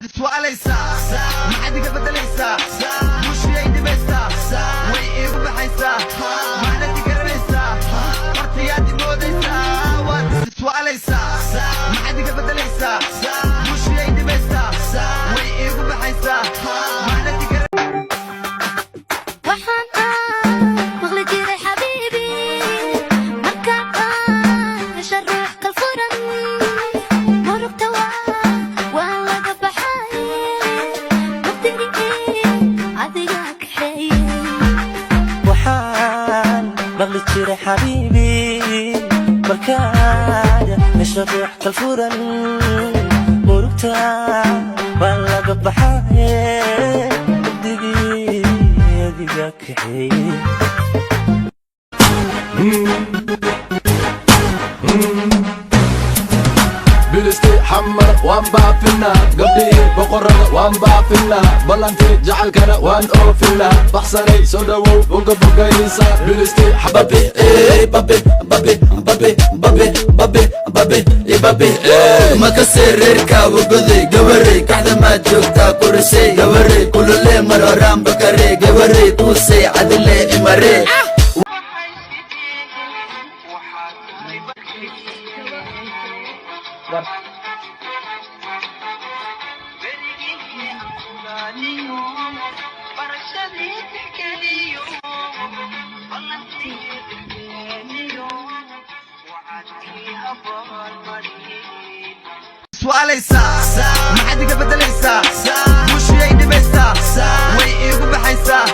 Iswaalaysaa, maxaad iga bedelaysaa? Bushiyay dhibaysaa, way iigu baxaysaa. Maxnad igaranaysaa? Hortayaad imoodaysaa, waad iswaalaysaa. Maxaad iga bedelaysaa? Bushiyay dhibaysaa, way iigu baxaysaa. Maxnad igara Waxaan maqli jiray xabiibi, markaan hesha ruux kalfuran, murugta waa laga baxay, mugdigii adiga kaxeeye. Waxaan maqli jiray xabiibi, markaad hesho ruux kalfuran, murugta waa laga baxaye, mugdigii adiga kaxeeye. Bilisti Xamar waan baafinaa, gabdhihii boqorada waan baafinaa, ballantii jacaylkana waan oofinaa. Baxsanay, soo dhowow, boga bogaysa bilisti. Babi eh babi babi babi babi babi babi eh babi eh makase reerka wagoday. Gabarey kaxda maad joogtaa, kurisay gabarey kulule maroraan bakare gabarey kuusay cadile imare. Iswaalaysaa, maxaad iga bedelaysaa? Bushiyay dhibaysaa, way iigu baxaysaa.